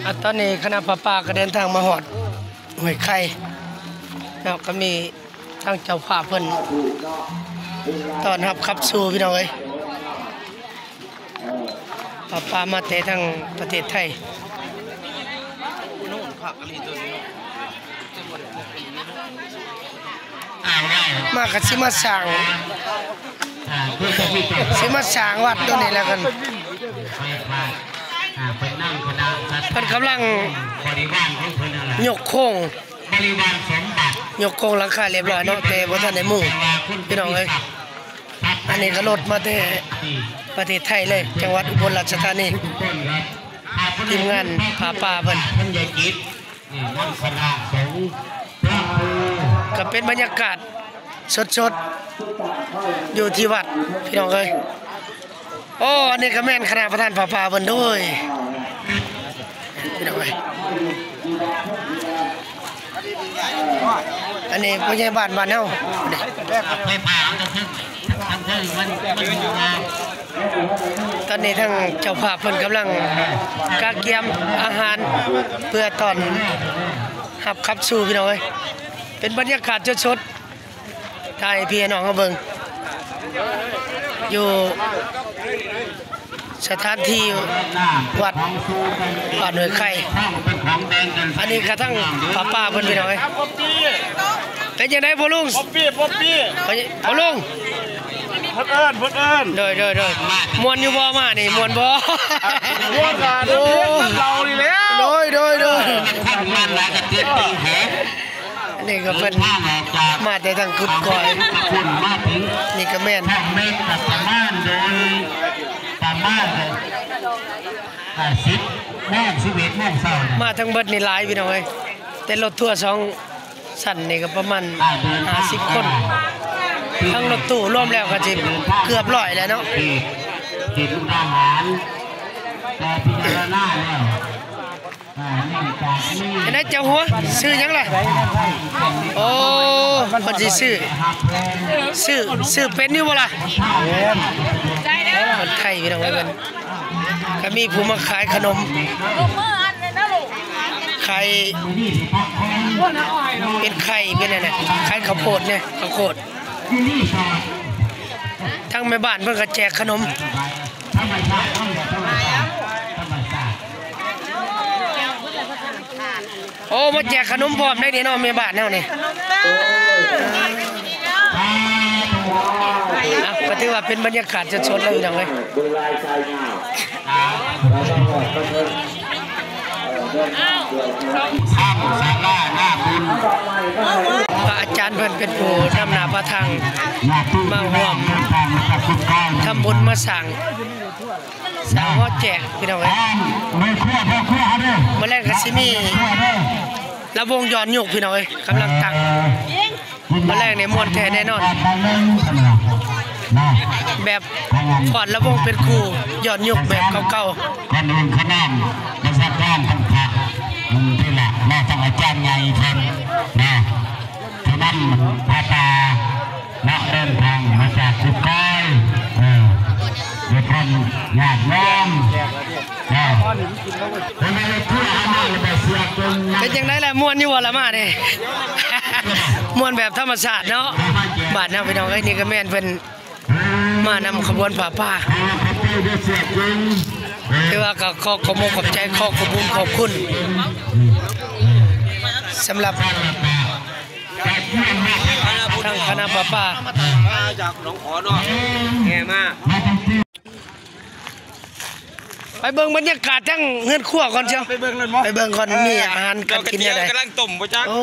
ອ່າ ຕອນນີ້ຄະນະຜ້າປ່າກໍເດີນທາງມາຮອດຫ້ວຍໄຂ່ເນາະ ກໍມີທາງເຈົ້າພາບເພິ່ນຕ້ອນຮັບຂັບສູ່ ພີ່ນ້ອງເອີຍ. ຜ້າປ່າມາແຕ່ທາງປະເທດໄທ ມາກໍຊິມາສ້າງ ຊິມາສ້າງວັດຕົວນີ້ແລ້ວກັນ. ເພິ່ນກຳລັງຍົກໂຄງ ຍົກໂຄງຫຼັງຄາລຽບຮ້ອຍເນາະ ແຕ່ບໍ່ທັນໄດ້ມຸງ ພີ່ນ້ອງເອີຍ. ອັນນີ້ກໍລົດມາແຕ່ປະເທດໄທເລີຍ ຈັງຫວັດອຸບົນລາຊະທານີ ທີມງານຜ້າປ່າເພິ່ນ. ກໍເປັນບັນຍາກາດສົດໆ ຢູ່ທີ່ວັດ ພີ່ນ້ອງເອີຍ. ໂອ້ ອັນນີ້ກໍແມ່ນຄະນະປະທານຜ້າປ່າເພິ່ນ ໂດຍ ພີ່ນ້ອງເອີຍ. ອັນນີ້ຜູ້ໃຫຍ່ບ້ານ ບ້ານເຮົາ ຕອນນີ້ທາງເຈົ້າພາບເພິ່ນກຳລັງກະກຽມອາຫານ ເພື່ອຕ້ອນຮັບຂັບສູ່ ພີ່ນ້ອງເອີຍ. ເປັນບັນຍາກາດສົດໆ ຖ່າຍໃຫ້ພີ່ໃຫ້ນ້ອງເຮົາເບິ່ງ ຢູ່ສະຖານທີ່ວັດ ວັດຫ້ວຍໄຂ່. ອັນນີ້ກະທັງປ້າໆເພິ່ນ ພີ່ນ້ອງເອີຍ. ເປັນຈັ່ງໃດພໍ່ລຸງ? ປ້ອມປີ້ ປ້ອມປີ້ ພໍ່ລຸງ ເພິ່ນເອີ້ນ ເພິ່ນເອີ້ນ. ໂດຍ ໂດຍ ໂດຍ. ມ່ວນຢູ່ບໍ່ມານີ້ ມ່ວນບໍ່? ມ່ວນກະ ໂອ້ ເຮົານີ້ແຫຼະ. ໂດຍ ໂດຍ ໂດຍ. ອັນນີ້ກໍເພິ່ນມາແຕ່ທາງກຸດກ້ອຍ ນີ້ກໍແມ່ນ ປະມານໂດຍ ປະມານສິບໂມງ ສິບເອັດໂມງເຊົ້າ ມາທັງເບິດນີ້ຫຼາຍ ພີ່ນ້ອງເອີຍ. ແຕ່ລົດທົວສອງຊັ້ນນີ້ກໍປະມານຫ້າສິບຄົນ ທັງລົດຕູ້ລວມແລ້ວກໍຊິເກືອບຮ້ອຍແລ້ວເນາະ. ເຂດ ເຂດມຸກດາຫານ ແຕ່ພິຈາລະນາແລ້ວ ອັນນັ້ນເຈົ້າຫົວ ຊື່ຫຍັງລະ? ໂອ້ ເພິ່ນຊິຊື້ ຊື້ ຊື້ເປັນຢູ່ບໍ່ລະ? ຄົນໄທ ພີ່ນ້ອງເອີຍ. ເພິ່ນກໍມີຜູ້ມາຂາຍຂະໜົມ ຂາຍເປັນໄຂ່ ເປັນອັນນັ້ນ ຂາຍເຂົ້າໂພດແດ່ ເຂົ້າໂພດ. ທາງແມ່ບ້ານເພິ່ນກໍແຈກຂະໜົມ. ໂອ້ ມາແຈກຂະໜົມພ້ອມໄດ໋ນີ້ເນາະ ແມ່ບ້ານເຮົານີ້. ອ່ະ ກໍຖືວ່າເປັນບັນຍາກາດສົດໆເລີຍ ພີ່ນ້ອງເອີຍ. ພະອາຈານເພິ່ນເປັນຜູ້ນຳໜ້າພາທາງມາຮ່ວມທຳບຸນມາສ້າງ ສ້າງຫໍແຈກ ພີ່ນ້ອງເອີຍ. ມື້ແລງກໍຊິມີລຳວົງຍ້ອນຍຸກ ພີ່ນ້ອງເອີຍ ກຳລັງຕັ້ງ. ມື້ແລງນີ້ມ່ວນແທ້ແນ່ນອນ ແບບຟ້ອນລຳວົງເປັນຄູ່ ຍ້ອນຍຸກແບບເກົ່າໆ. ກ່ອນອື່ນຂະນານປະຊາການທັງພະ ທີ່ລະມາທັງອາຈານໃຫຍ່ເພິ່ນນະ ຜູ້ນຳຜ້າປ່າເນາະ ເດີນທາງມາຈາກກຸດກ້ອຍ ເອີ ມີຄົນຍາດໂຍມເນາະ. ເປັນຈັ່ງໃດລະ ມ່ວນຢູ່ບໍ່ລະມານີ້? ມ່ວນແບບທຳມະຊາດເນາະ ບ້ານເຮົາ ພີ່ນ້ອງເອີຍ. ນີ້ກໍແມ່ນເພິ່ນມານຳຂະບວນຜ້າປ່າ ຖືວ່າກໍຂໍຂອບອົກຂອບໃຈ ຂໍຂອບຄຸນຂອບຄຸນ ສຳລັບທາງຄະນະຜ້າປ່າ ມາຈາກໜອງຂອນເນາະ ແຫ່ມາ. ໄປເບິ່ງບັນຍາກາດທາງເຮືອນຄົວກ່ອນເຊີ. ໄປເບິ່ງກ່ອນ ເອີ ມີອາຫານການກິນແນວໃດ? ກຳລັງຕົ້ມບໍ່ຈັກ. ໂອ້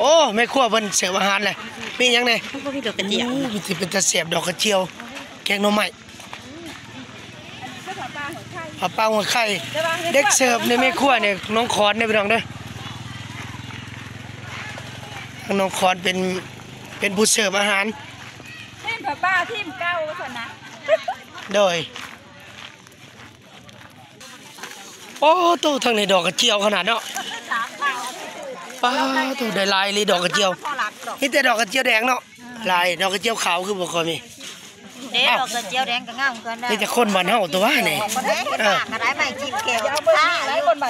ໂອ້ ແມ່ຄົວເພິ່ນເສີບອາຫານແຫຼະ. ມີຫຍັງແດ່? ໂອ້ ມີດອກກະຈຽວ. ໂອ້ ມັນຊິເປັນຕາແຊບ ດອກກະຈຽວ ແກງໜໍ່ໄມ້. ຜ້າປ່າຫົວໄຂ່ ເດັກເສີບໃນແມ່ຄົວນີ້ ໜອງຂອນເດ້ ພີ່ນ້ອງເດີ. ທາງໜອງຂອນເປັນ ເປັນຜູ້ເສີບອາຫານ. ທີມຜ້າປ່າທີມເກົ່າຊັ້ນນະ. ໂດຍ. ໂອ້ໂຕ ທາງນີ້ດອກກະຈຽວຂະໜາດເນາະ. ປ້າໂຕ ໄດ້ຫຼາຍອີ່ຫຼີດອກກະຈຽວ. ມີແຕ່ດອກກະຈຽວແດງເນາະ ຫຼາຍ. ດອກກະຈຽວຂາວຄືບໍ່ຄ່ອຍມີ. ເດ້ ດອກກະຈຽວແດງກໍງາມຄືກັນນະ ມີແຕ່ຄົນບ້ານເຮົາຕົວະນີ້ ເອີ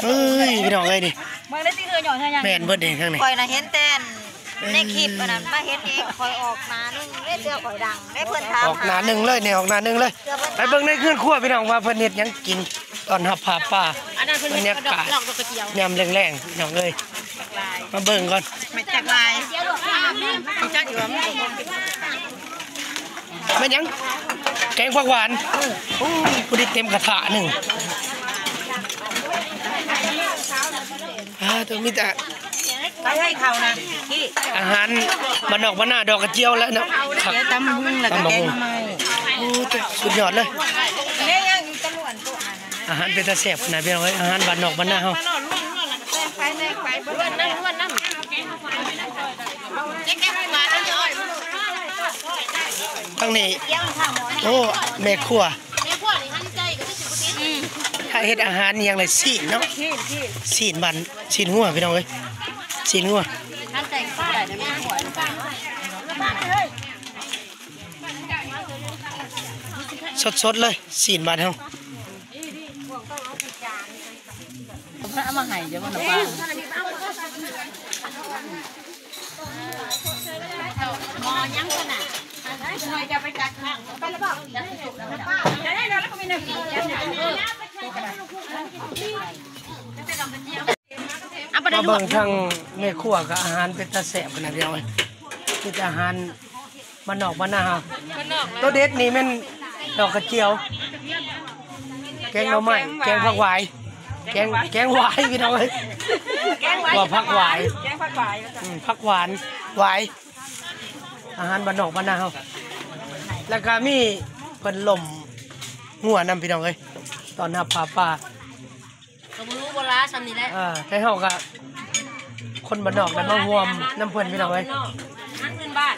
ເອີຍ ພີ່ນ້ອງເອີຍນີ້ ເບິ່ງໄດ້ຕິເຮືອຫຍໍ້ເຮືອຫຍັງ ແມ່ນເບິດເດ້ທາງນີ້ ຂ້ອຍນະເຫັນແຕ່ໃນຄລິບອັນນັ້ນ ມາເຫັນເອງ ຂ້ອຍອອກໜ້າໜຶ່ງເດ້ ເທື່ອຂ້ອຍດັງເດ້ ເພິ່ນຖາມ ອອກໜ້າໜຶ່ງເລີຍນີ້ ອອກໜ້າໜຶ່ງເລີຍ ໄປເບິ່ງໃນເຮືອນຄົວພີ່ນ້ອງວ່າເພິ່ນເຮັດຫຍັງກິນ ຕ້ອນຮັບຜ້າປ່າ ບັນຍາກາດຍາມແລງໆ ພີ່ນ້ອງເອີຍ ມາເບິ່ງກ່ອນ ແມ່ນຫຍັງ ແກງຜັກຫວານ ໂອ້ ຜູ້ດີເຕັມກະທະໜຶ່ງ ອ່າ ໂຕ ມີແຕ່ ໄປໃຫ້ເຂົານະ ອາຫານບ້ານນອກບ້ານນາ ດອກກະຈຽວແຫຼະເນາະ ດຽວຕຳບັກຫຸ່ງ ແລ້ວກໍແກງໜໍ່ໄມ້ ໂອ້ ສຸດຍອດເລີຍ ອາຫານເປັນຕາແຊບຂະໜາດ ພີ່ນ້ອງເອີຍ ອາຫານບ້ານນອກບ້ານນາເຮົາ ທາງນີ້ ໂອ້ ແມ່ຄົວ ຖ້າເຮັດອາຫານອີ່ຫຍັງລະ ຊີ້ນເນາະ ຊີ້ນບ້ານ ຊີ້ນງົວ ພີ່ນ້ອງເອີຍ ຊີ້ນງົວ ສົດໆເລີຍ ຊີ້ນບ້ານເຮົາ ເອົາມາໃຫ້ເຈົ້າ ໝໍ້ຍັງຊັ້ນນະ ມາເບິ່ງທາງແມ່ຄົວກໍອາຫານເປັນຕາແຊບຂະໜາດ ພີ່ນ້ອງເອີຍ ມີແຕ່ອາຫານ ບ້ານນອກບ້ານນາເຮົາ ໂຕເດັດນີ້ແມ່ນດອກກະຈຽວ ແກງໜໍ່ໄມ້ ແກງຜັກຫວາຍ ແກງ ແກງຫວາຍ ພີ່ນ້ອງເອີຍ ແກງຫວາຍ ວ່າຜັກຫວາຍ ແກງຜັກຫວາຍ ອືມ ຜັກຫວານ ຫວາຍ ອາຫານບ້ານນອກບ້ານນາເຮົາ ແລ້ວກໍມີເພິ່ນລົ້ມງົວນຳ ພີ່ນ້ອງເອີຍ ຕ້ອນຮັບຜ້າປ່າ ກໍບໍ່ຮູ້ບໍ່ລາສ່ຳນີ້ແຫຼະ ເອີ ແຕ່ເຮົາກໍຄົນບ້ານນອກໄດ້ມາຮ່ວມນຳເພິ່ນ ພີ່ນ້ອງເອີຍ ອາຫານພື້ນບ້ານ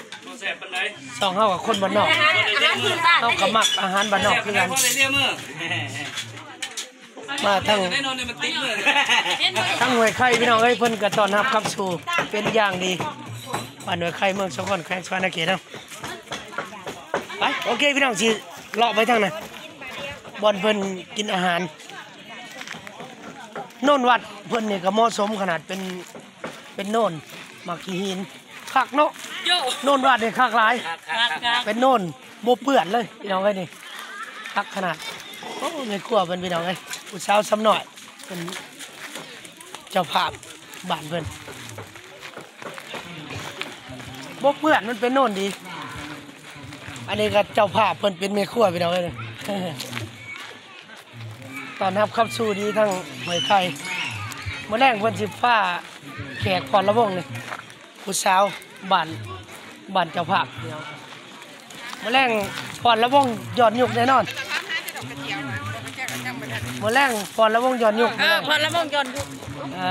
ຊ່ອງເຮົາກໍຄົນບ້ານນອກ ອາຫານ ອາຫານພື້ນບ້ານ ເຮົາກໍມັກອາຫານບ້ານນອກຄືກັນ ມາທາງ ທາງຫ້ວຍໄຂ່ ພີ່ນ້ອງເອີຍ ເພິ່ນກໍຕ້ອນຮັບຂັບສູ່ເປັນຢ່າງດີ ບ້ານຫ້ວຍໄຂ່ ເມືອງສາຄອນ ແຂວງສະຫວັນນະເຂດເຮົາ ໄປ ໂອເຄ ພີ່ນ້ອງ ຊິເລາະໄປທາງນັ້ນ ບ່ອນເພິ່ນກິນອາຫານ ໂນນວັດເພິ່ນນີ້ກໍເໝາະສົມຂະໜາດ ເປັນ ເປັນໂນນໝາກຂີ້ຫີນ ຄັກເນາະ ໂນນວັດນີ້ຄັກຫຼາຍ ຄັກໆໆ ເປັນໂນນບໍ່ເປື້ອນເລີຍ ພີ່ນ້ອງເອີຍ ນີ້ ຄັກຂະໜາດ ໂອ້ ແມ່ຄົວເພິ່ນ ພີ່ນ້ອງເອີຍ ຜູ້ສາວຊຳນ້ອຍ ເປັນເຈົ້າພາບບ້ານເພິ່ນ ບໍ່ເປື້ອນ ມັນເປັນໂນນດີ ອັນນີ້ກໍເຈົ້າພາບເພິ່ນເປັນແມ່ຄົວ ພີ່ນ້ອງເອີຍ ຕ້ອນຮັບຂັບສູ່ດີທາງຫ້ວຍໄຂ່ ມື້ແລງເພິ່ນຊິພາແຂກຟ້ອນລຳວົງນີ້ ຜູ້ສາວບ້ານ ບ້ານເຈົ້າພາບ ພີ່ນ້ອງ ມື້ແລງຟ້ອນລຳວົງຍ້ອນຍຸກແນ່ນອນ ມື້ແລງຟ້ອນລຳວົງຍ້ອນຍຸກ ເອີ ຟ້ອນລຳວົງຍ້ອນຍຸກ ເອີ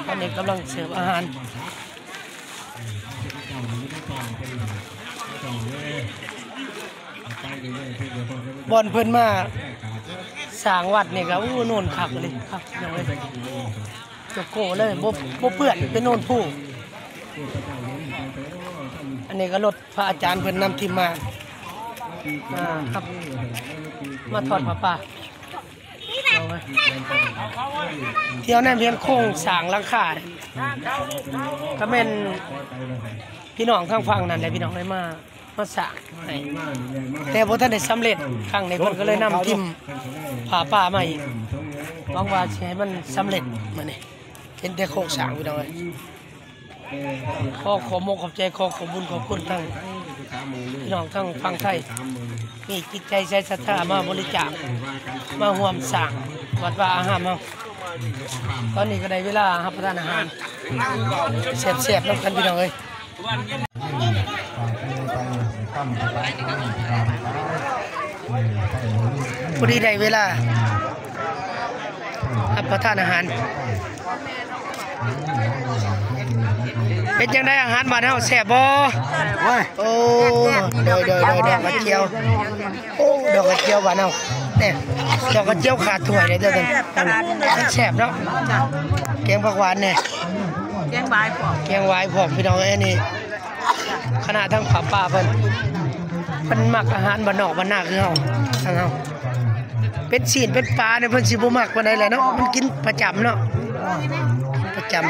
ອັນນີ້ກຳລັງເສີບອາຫານ ບ່ອນເພິ່ນມາສ້າງວັດນີ້ກໍ ໂອ້ ໂນນຄັກເລີຍ ຄັກເລີຍ ໂຈໂກ້ເລີຍ ບໍ່ ບໍ່ເປື້ອນ ເປັນໂນນພູ ອັນນີ້ກໍລົດພະອາຈານເພິ່ນນຳທີມງານ ມາ ມາທອດຜ້າປ່າ ທ່ຽວໃນວຽງໂຄງສ້າງຫຼັງຄາ ກໍແມ່ນພີ່ນ້ອງທາງຝັ່ງນັ້ນແຫຼະ ພີ່ນ້ອງເອີຍ ມາ ມາສ້າງໃຫ້ ແຕ່ບໍ່ທັນໄດ້ສຳເລັດ ຄັ້ງນີ້ເພິ່ນກໍເລີຍນຳທີມຜ້າປ່າມາອີກ ຫວັງວ່າຊິໃຫ້ມັນສຳເລັດມື້ນີ້ ເຫັນແຕ່ໂຄງສ້າງ ພີ່ນ້ອງເອີຍ ຂໍຂອບມົກຂອບໃຈ ຂໍຂອບບຸນຂອບຄຸນທາງພີ່ນ້ອງທາງຝັ່ງໄທ ມີຈິດໃຈໃຈສັດທາມາບໍລິຈາກ ມາຮ່ວມສ້າງວັດວາອາຮາມເຮົາ ຕອນນີ້ກໍໄດ້ເວລາຮັບປະທານອາຫານ ແຊບໆນຳກັນ ພີ່ນ້ອງເອີຍ ພໍດີໄດ້ເວລາຮັບປະທານອາຫານ ເປັນຈັ່ງໃດອາຫານບ້ານເຮົາແຊບບໍ່? ໂອ້ຍ ໂອ້ ໂດຍໆໆ ດອກກະຈຽວ ໂອ້ ດອກກະຈຽວບ້ານເຮົາ ແນ່ ດອກກະຈຽວຂາດຖ້ວຍເດ້ ແຊບເນາະ ແກງຜັກຫວານແນ່ ແກງຫວາຍພ້ອມ ແກງຫວາຍພ້ອມ ພີ່ນ້ອງເອີຍ ອັນນີ້ ຄະນະທາງຜ້າປ່າເພິ່ນ ເພິ່ນມັກອາຫານບ້ານນອກບ້ານນາຄືເຮົາ ທາງເຮົາ ເປັນຊີ້ນເປັນປານີ້ເພິ່ນຊິບໍ່ມັກປານໃດແຫຼະເນາະ ມັນກິນປະຈຳເນາະ ປະຈຳ.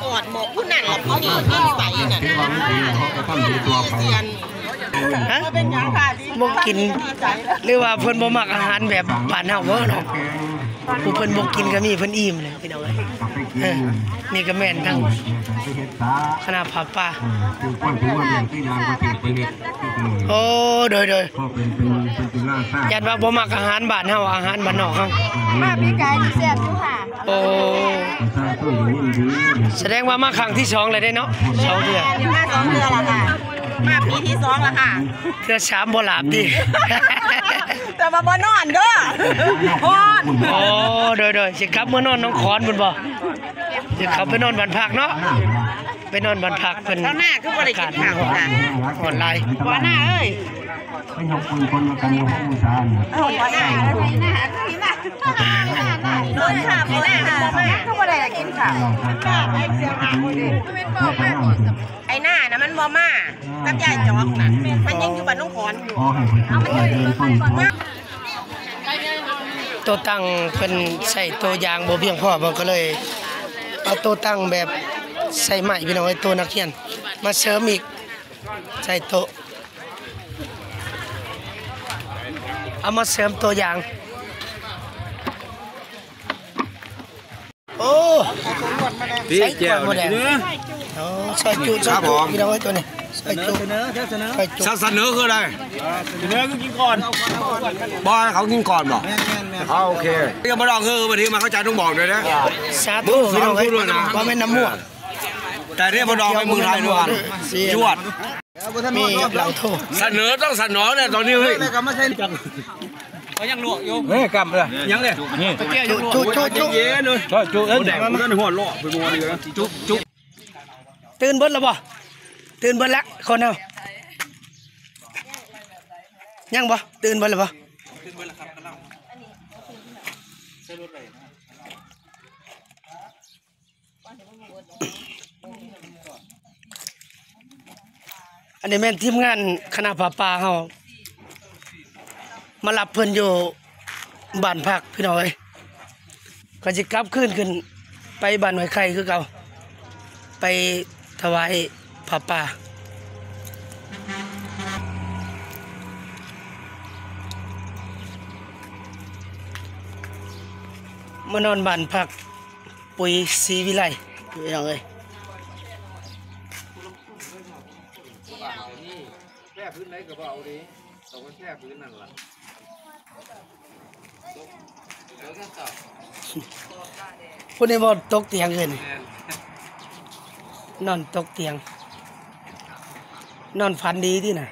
ກອດໝົກຜູ້ນັ້ນລະຜູ້ນີ້ ເພິ່ນໃສ່ນັ້ນ ຮະ ບໍ່ກິນ ຫຼືວ່າເພິ່ນບໍ່ມັກອາຫານແບບບ້ານເຮົາເນາະ ຜູ້ເພິ່ນບໍ່ກິນກໍມີ ເພິ່ນອີ່ມເລີຍພີ່ນ້ອງເອີຍ. ເອີ ນີ້ກໍແມ່ນທາງຄະນະຜ້າປ່າ. ໂອ້ ໂດຍໆ ຢ້ານວ່າບໍ່ມັກອາຫານບ້ານເຮົາ ອາຫານບ້ານນອກເຮົາ. ມາປີກາຍນີ້ແຊບຢູ່ຄ່ະ. ໂອ້ ສະແດງວ່າມາຄັ້ງທີສອງແລ້ວເດ້ເນາະ ສອງເທື່ອ. ມາສອງເທື່ອລະຄ່ະ ມາປີທີສອງລະຄ່ະ. ເທື່ອສາມບໍ່ຫຼາບຕິ ແຕ່ວ່າບໍ່ນອນເດີ ຮ້ອນ. ໂອ້ ໂດຍໆ ຊິກັບເມືອນອນໜອງຂອນພຸ້ນບໍ່? ຊິເຂົ້າໄປນອນບ້ານພັກເນາະ ໄປນອນບ້ານພັກເພິ່ນ. ເຈົ້າໜ້າຄືບໍ່ໄດ້ກິນເຂົ້ານະ ຮ້ອນຫຼາຍ ຫົວໜ້າເອີຍ. ໄປຍົກປືນຄົນມາກັນຢູ່ຫ້ອງຜູ້ຊາຍ. ເອີ ຫົວໜ້າ ຫົວໜ້າ ຫົວໜ້າ ຫົວໜ້າ ຄືບໍ່ໄດ້ກິນເຂົ້າ. ໄອ້ໜ້ານະມັນບໍ່ມາ ກັບຍາຍຈອກນະ ມັນຍັງຢູ່ບ້ານໜອງຂອນຢູ່. ໂຕະຕັ່ງເພິ່ນໃຊ້ໂຕະຢາງບໍ່ພຽງພໍ ເພິ່ນກໍເລີຍເອົາໂຕະຕັ່ງແບບໃຊ້ໄມ້ ພີ່ນ້ອງເອີຍ ໂຕະນັກຮຽນມາເສີມອີກ ໃຊ້ໂຕະ ເອົາມາເສີມໂຕະຢາງ. ໂອ້ ຕີແຈ່ວນີ້ເດີ. ໂອ້ ຊອຍຈຸ ຊອຍຈຸ ພີ່ນ້ອງເອີຍ ໂຕນີ້ ຊອຍຈຸ ຊອຍຈຸ. ສະເໜີຄືໃດ? ສະເໜີຄືກິນກ່ອນ ບໍ່ໃຫ້ເຂົາກິນກ່ອນບໍ່? ແມ່ນໆໆ. ອໍ ໂອເຄ. ຍັງບໍ່ດອກຄືບັດນີ້ມາເຂົ້າໃຈຕ້ອງບອກດ້ວຍເດີ. ສາທຸ ພີ່ນ້ອງເອີຍ ບໍ່ແມ່ນນ້ຳມົວ ແຕ່ນີ້ບໍ່ດອກໄປເມືອງໄທດ້ວຍກັນ ຈວດ. ມີຫຼັງໂທ ສະເໜີ ຕ້ອງສະໜອງແຫຼະຕອນນີ້ເຮີ້ຍ. ເຂົາຍັງລວກຢູ່ ເຮີ້ຍ ກຳເລີຍ ຍັງເລີຍ ຈຸ ຈຸ ຈຸ ຈຸ ເຢັນເລີຍ ຈຸ ເອີ້ນ ບໍ່ທັນຮອດເລາະໄປບໍ່ນີ້ນະ. ຈຸ ຈຸ ຕື່ນເບິດແລ້ວບໍ່? ຕື່ນເບິດແລ້ວຄົນເຮົາ ຍັງບໍ່? ຕື່ນເບິດແລ້ວບໍ່? ອັນນີ້ແມ່ນທີມງານຄະນະຜ້າປ່າເຮົາ ມາຮັບເພິ່ນຢູ່ບ້ານພັກ ພີ່ນ້ອງເອີຍ. ກໍຊິກັບຄືນຂຶ້ນໄປບ້ານຫ້ວຍໄຂ່ຄືເກົ່າ ໄປຖວາຍຜ້າປ່າ ມານອນບ້ານພັກ ປຸ໋ຍ ສີວິໄລ ພີ່ນ້ອງເອີຍ. ແພພື້ນໃດກໍບໍ່ເອົາເດ້ ຕ້ອງແພພື້ນນັ້ນລະ. ຜູ້ນີ້ບໍ່ຕົກຕຽງເລີຍນີ້ ແມ່ນ ນອນຕົກຕຽງ ນອນຝັນດີຕິນະ.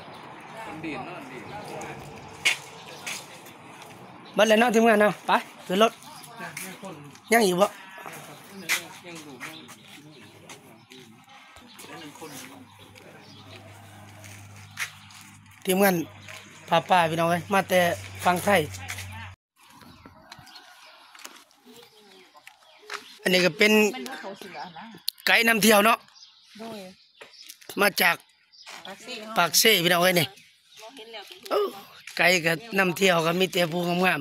ບັດແລ້ວເນາະ ທີມງານເນາະ ໄປຂຶ້ນລົດ. ຍັງອີກບໍ່? ທີມງານຜ້າປ່າ ພີ່ນ້ອງເອີຍ ມາແຕ່ຝັ່ງໄທ. ອັນນີ້ກໍເປັນໄກນຳທ່ຽວເນາະ ໂດຍ ມາຈາກ ປາກເຊ ປາກເຊ ພີ່ນ້ອງເອີຍນີ້. ໂອ້ ໄກກໍນຳທ່ຽວກໍມີແຕ່ຜູ້ງາມ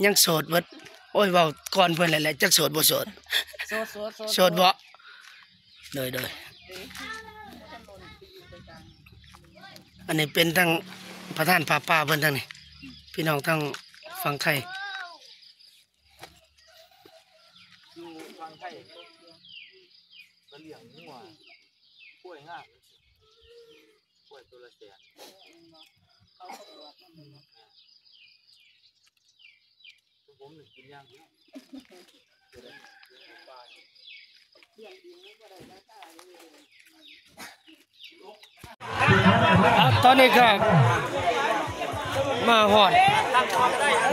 ໆ ຍັງໂສດເບິດ. ໂອ້ຍ ເວົ້າກ່ອນເພິ່ນແຫຼະ ຈັກໂສດບໍ່ໂສດ. ໂສດ ໂສດ ໂສດ ໂສດບໍ່? ໂດຍ ໂດຍ. ອັນນີ້ເປັນທາງປະທານຜ້າປ່າເພິ່ນທາງນີ້ ພີ່ນ້ອງທາງຝັ່ງໄທ. ຢູ່ຝັ່ງໄທ ກໍລ້ຽງງົວ ຄວາຍງາມ ຄວາຍໂຕລະແສນ. ອ່າ ຕອນນີ້ກໍມາຮອດ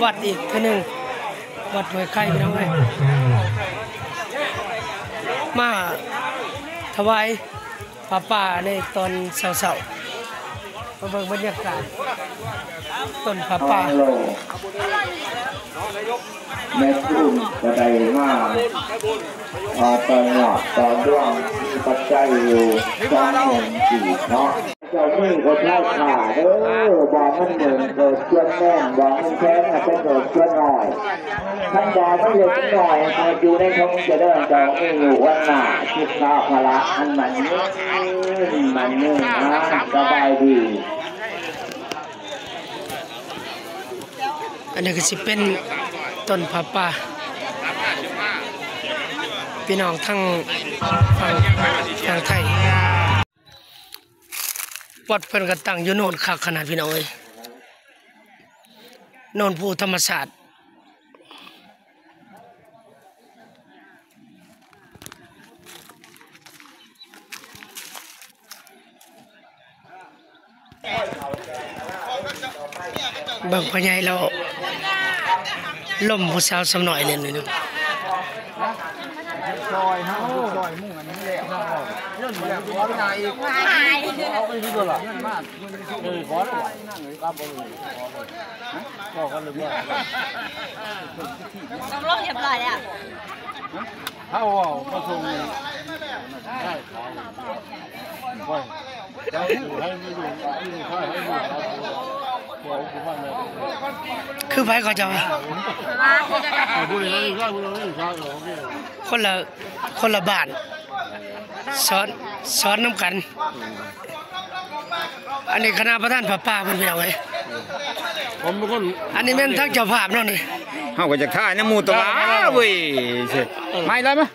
ວັດອີກເທື່ອໜຶ່ງ ວັດຫ້ວຍໄຂ່ ພີ່ນ້ອງເອີຍ ມາຖວາຍຜ້າປ່າໃນຕອນເຊົ້າໆ. ມາເບິ່ງບັນຍາກາດ. ຕົ້ນຜ້າປ່າ ແມ່ຄູນກໍໄດ້ມາ ອ່າ ຕໍ່ຍອດຕໍ່ດວງ ມີປັດໄຈຢູ່ສອງໝື່ນກີບເນາະ. ເຈົ້າມືກໍເທົ່າຂ້າເດີ ບໍ່ແມ່ນໜຶ່ງເກີດສ່ວນແມ່ນ ບໍ່ແມ່ນແພງ ເປັນເກີດສ່ວນນ້ອຍ ຄັນບໍ່ມາເລັກນ້ອຍ ໃຫ້ຢູ່ໃນທົ່ງຈະເລີນ ເຈົ້າມີຢູ່ວັນໜ້າ ສຸຂະພະລະ ອັນໝັ້ນຍືນ ໝັ້ນຍືນນານ ສະບາຍດີ. ອັນນີ້ກໍຊິເປັນຕົ້ນຜ້າປ່າ ພີ່ນ້ອງທາງຝັ່ງ ທາງໄທ ວັດເພິ່ນກໍຕັ້ງຢູ່ໂນນຄັກຂະໜາດ ພີ່ນ້ອງເອີຍ ໂນນພູທຳມະຊາດ. ເບິ່ງພໍ່ໃຫຍ່ລາວລົມຜູ້ສາວສ່ຳນ້ອຍເລີຍນີ້. ຊອຍເຮົາ ຊອຍໝູ່ອັນນີ້ແຫຼະ ເຮົາເອົາ ເອົາໄປຄືຕົວລະ ເອີ ພໍແລ້ວ ກັບບໍ່ ພໍແລ້ວ ພໍກັນເລີຍ ຕົກລົງຮຽບຮ້ອຍແລ້ວ. ເຮົາເວົ້າມາສົ່ງ ຄືໃຜເຂົາເຈົ້າ ຄົນລະ ຄົນລະບ້ານ ສອນ ສອນນຳກັນ. ອັນນີ້ຄະນະປະທານຜ້າປ່າເພິ່ນ ພີ່ນ້ອງເອີຍ ອັນນີ້ແມ່ນທາງເຈົ້າພາບເນາະນີ້ ເຮົາກໍຢາກຖ່າຍນຳໝູ່ຕົວະເວີຍ ມາອີກແລ້ວ ມາ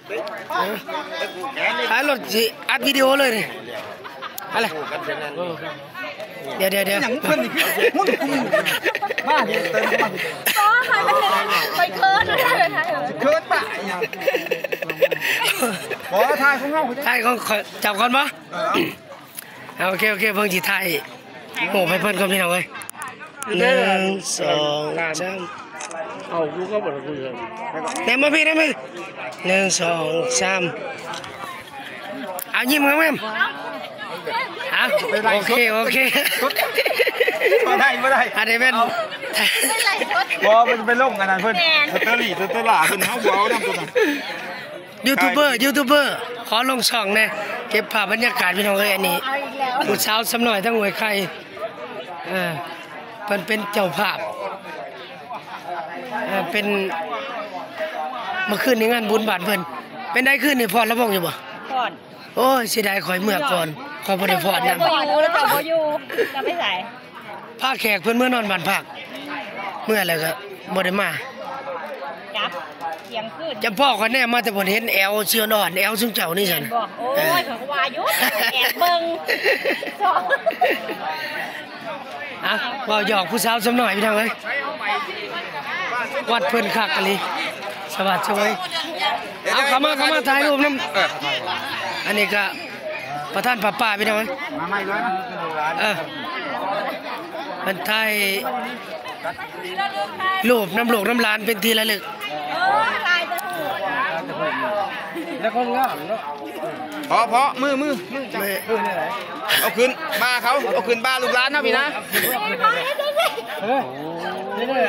ອ່າ ລົດຊິອັດວິດີໂອເລີຍນີ້ ອະໄລ ດຽວໆໆ ຫຍັງເພິ່ນນີ້ ມານີ້ ເຕີນມາ ໄປເຂີນ ເຂີນປະຫຍັງ ບໍ່ ຖ່າຍຂອງເຮົາ ຖ່າຍຂອງເຈົ້າກ່ອນບໍ່? ເອີ ເອົາ ໂອເຄ ໂອເຄ ເບິ່ງຊິຖ່າຍຮູບໃຫ້ເພິ່ນກ່ອນ ພີ່ນ້ອງເອີຍ ໜຶ່ງ ສອງ ສາມ ເອົາ ຢູ່ກັບອັນນັ້ນ ແນມມາພີ່ ແນມມາ ໜຶ່ງ ສອງ ສາມ ເອົາ ຍິ້ມງາມໆ ເອົາ ໂອເຄ ໂອເຄ ບໍ່ໄດ້ ບໍ່ໄດ້ ອັນນີ້ແມ່ນ ບໍ່ ເພິ່ນໄປລົງອັນນັ້ນເພິ່ນ ສະເຕີຣີ ສະເຕີລາ ເພິ່ນ ເຮົາບໍ່ເອົານຳຕົວນັ້ນ. ຢູທູບເບີ ຢູທູບເບີ ຂໍລົງຊ່ອງແດ່ ເກັບພາບບັນຍາກາດ ພີ່ນ້ອງເອີຍ ອັນນີ້ ເອົາອີກແລ້ວ ຜູ້ສາວສ່ຳນ້ອຍທາງຫ້ວຍໄຂ່ ເອີ ເພິ່ນເປັນເຈົ້າພາບ ເອີ ເປັນ ເມື່ອຄືນນີ້ງານບຸນບ້ານເພິ່ນ ເປັນໃດຄືນນີ້ ຟ້ອນລຳວົງຢູ່ບໍ່? ຟ້ອນ ໂອ້ຍ ເສຍດາຍຂ້ອຍເມືອກ່ອນ ຂ້ອຍບໍ່ໄດ້ຟ້ອນນຳ ບໍ່ຢູ່ ເຈົ້າບໍ່ຢູ່ ເຈົ້າໄປໃສ? ພາແຂກເພິ່ນເມືອນອນບ້ານພັກ ເມືອແລ້ວກໍບໍ່ໄດ້ມາ ກັບທ່ຽງຄືນ ຈຳພໍ້ຂ້ອຍແນມມາແຕ່ບໍ່ເຫັນແອວຊິອ່ອນໆ ແອວຊຸມເຈົ້ານີ້ຊັ້ນ ແມ່ນບໍ່? ໂອ້ຍ ເອີ ຂ້ອຍກໍວ່າຢູ່ ແອບເບິ່ງ ອ່ະ ເວົ້າຫຍອກຜູ້ສາວສ່ຳນ້ອຍ ພີ່ນ້ອງເອີຍ ວັດເພິ່ນຄັກອີ່ຫຼີ ສະຫວັດສະຫວັຍ ເອົາ ເຂົ້າມາ ເຂົ້າມາ ຖ່າຍຮູບນຳ ເອີ ອັນນີ້ກໍ ປະທານຜ້າປ່າ ພີ່ນ້ອງເອີຍ ມາໃໝ່ດ້ວຍນະ ເອີ ເພິ່ນຖ່າຍຮູບນຳລູກນຳຫຼານເປັນທີ່ລະລຶກ ແລ້ວຄົນງາມເນາະ ພໍ ພໍ ມື ມື ມື ເອົາຂຶ້ນບ່າເຂົາ ເອົາຂຶ້ນບ່າລູກຫຼານເຮົາ ພີ່ນະ ເອີ ເປັນຈັ່ງໃດ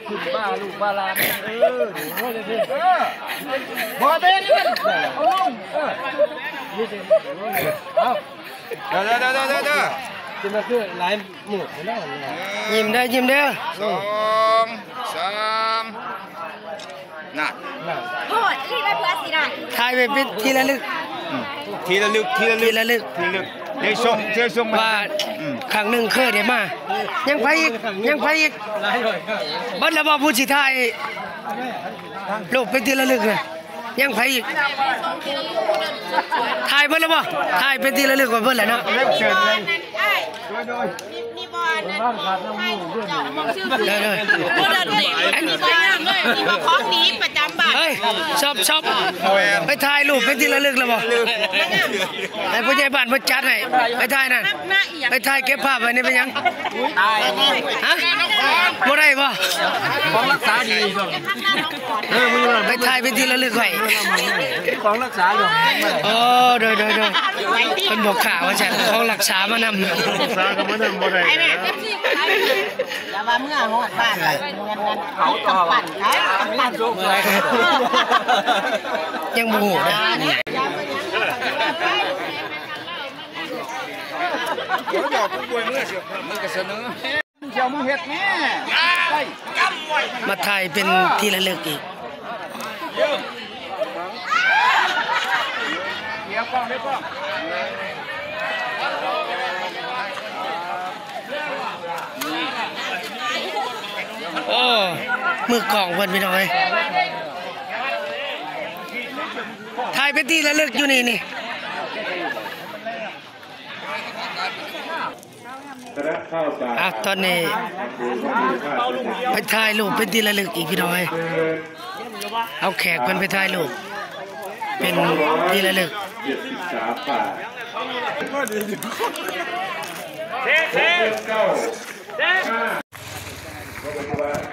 ຂຶ້ນບ່າລູກບ່າຫຼານ ເອີ ບໍ່ເປັນ ເອົາລົງ ເອີ ເດີ ເດີ ເດີ ເດີ ເດີ ຈະມາຄືຫຼາຍໝູ່ແລ້ວ ຍິ້ມເດີ ຍິ້ມເດີ ສອງ ສາມ ນັ້ນ ໂພດ ອີ່ຫຼີ ໄປເພື່ອຊິໄດ້ ຖ່າຍໄວ້ເປັນທີ່ລະລຶກ ອືມ ທີ່ລະລຶກ ທີ່ລະລຶກ ທີ່ລະລຶກ ທີ່ລະລຶກ ໄດ້ສົ່ງ ໄດ້ສົ່ງມາ ວ່າ ອືມ ຄັ້ງໜຶ່ງເຄີຍໄດ້ມາ ຍັງໃຜອີກ ຍັງໃຜອີກ ເບິດແລ້ວບໍ່ ຜູ້ຊິຖ່າຍຮູບເປັນທີ່ລະລຶກນະ? ຍັງໃຜອີກ? ຖ່າຍເບິດແລ້ວບໍ່? ຖ່າຍເປັນທີ່ລະລຶກໄວ້ເບິດແລ້ວເນາະ. ເອີ ເອີ ອັນນີ້ຂອງດີປະຈຳບ້ານ. ເຮີ້ຍ ຊອບ ຊອບ ໄປຖ່າຍຮູບເປັນທີ່ລະລຶກແລ້ວບໍ່? ໃຫ້ຜູ້ໃຫຍ່ບ້ານເພິ່ນຈັດໃຫ້ ໄປຖ່າຍນັ້ນ ໄປຖ່າຍເກັບພາບໄວ້ນີ້ເປັນຫຍັງ? ຮະ ບໍ່ໄດ້ບໍ່? ຂອງລັກສາດີ ເອີ ໄປຖ່າຍເປັນທີ່ລະລຶກໄວ້ ຂອງລັກສາດອກ ໂອ້ ໂດຍ ໂດຍ ໂດຍ ເພິ່ນບໍ່ກ້າວ່າຊັ້ນ ຂອງລັກສາມານຳ ລັກສາກໍມານຳບໍ່ໄດ້ ຢ່າວ່າເມື່ອຮອດບ້ານ ເຂົາຕ້ອງ ກຳປັ່ນ ເຂົາກຳປັ່ນ ຍັງບໍ່ຮູ້ເດ້ ເຈົ້າມາເຮັດແມ່ ມາຖ່າຍເປັນທີ່ລະລຶກອີກ. ໂອ້ ມືກ້ອງເພິ່ນ ພີ່ນ້ອງເອີຍ ຖ່າຍເປັນທີ່ລະລຶກຢູ່ນີ້ນີ້. ອ່ະ ຕອນນີ້ໄປຖ່າຍຮູບເປັນທີ່ລະລຶກອີກ ພີ່ນ້ອງເອີຍ ເອົາແຂກເພິ່ນໄປຖ່າຍຮູບເປັນທີ່ລະລຶກ.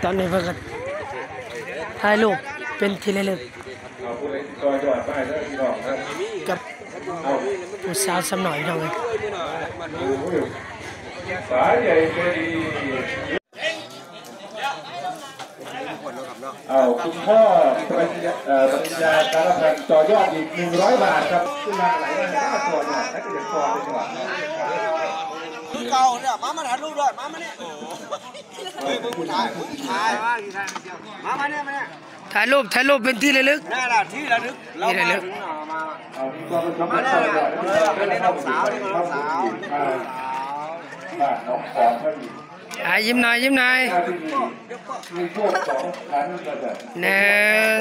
ຕອນນີ້ເພິ່ນກໍຖ່າຍຮູບເປັນທີ່ລະລຶກກັບຜູ້ສາວຊຳນ້ອຍ ພີ່ນ້ອງເອີຍ. ເອົາ ຄຸນພໍ່ ປະລິນຍາ ເອີ ປະລິນຍາ ສາລະພັນ ຕໍ່ຍອດອີກ ໜຶ່ງຮ້ອຍບາດ ຄັບ. ຄືວ່າຫຼາຍ ຕໍ່ຍອດ ແລ້ວກໍຢາກຕໍ່ເປັນຫວັງ ຄືເກົ່າເນຍ. ມາ ມາຖ່າຍຮູບດ້ວຍ ມາ ມານີ້ ເຮີ້ຍ ມຶງຖ່າຍ ມາ ມານີ້ ມານີ້ ຖ່າຍຮູບ ຖ່າຍຮູບເປັນທີ່ລະລຶກ ທີ່ລະລຶກ ທີ່ລະລຶກ. ມາແລ້ວ ເອີ ອັນນີ້ນ້ອງສາວ ນີ້ນ້ອງສາວ ນ້ອງສາວ ອ່າ ຍິ້ມໜ່ອຍ ຍິ້ມໜ່ອຍ ໜຶ່ງ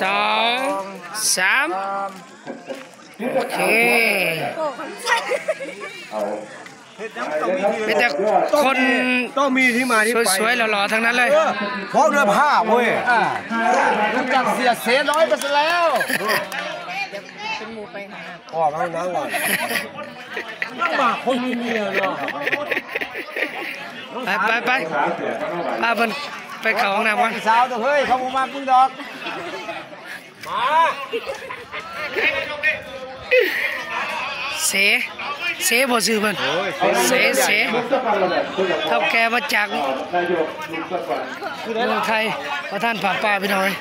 ສອງ ສາມ ໂອເຄ. ມີແຕ່ຄົນ ຕ້ອງມີທີ່ມາທີ່ໄປ ສວຍໆ ຫຼໍ່ໆ ທັງນັ້ນເລີຍ ເອີ ພ້ອມດ້ວຍພາບເວີຍ ອ່າ ຮູ້ຈັກເສຍເສ ຮ້ອຍເປີເຊັນແລ້ວ ເປັນໝູ່ໄປຫາ ອອກມານຳກ່ອນ ມາຄົນມີເມຍເນາະ. ໄປ ໄປ ໄປ ພາເພິ່ນໄປເຂົ້າຫ້ອງນ້ຳກ່ອນ ສາວເດີ ເຮີ້ຍ ເຂົາບໍ່ມັກມຶງດອກ. ເສ ເສບໍ່ຊື່ເພິ່ນ ເສ ເສ ເຖົ້າແກ່ມາຈາກເມືອງໄທ ປະທານຜ້າປ່າ ພີ່ນ້ອງເອີຍ.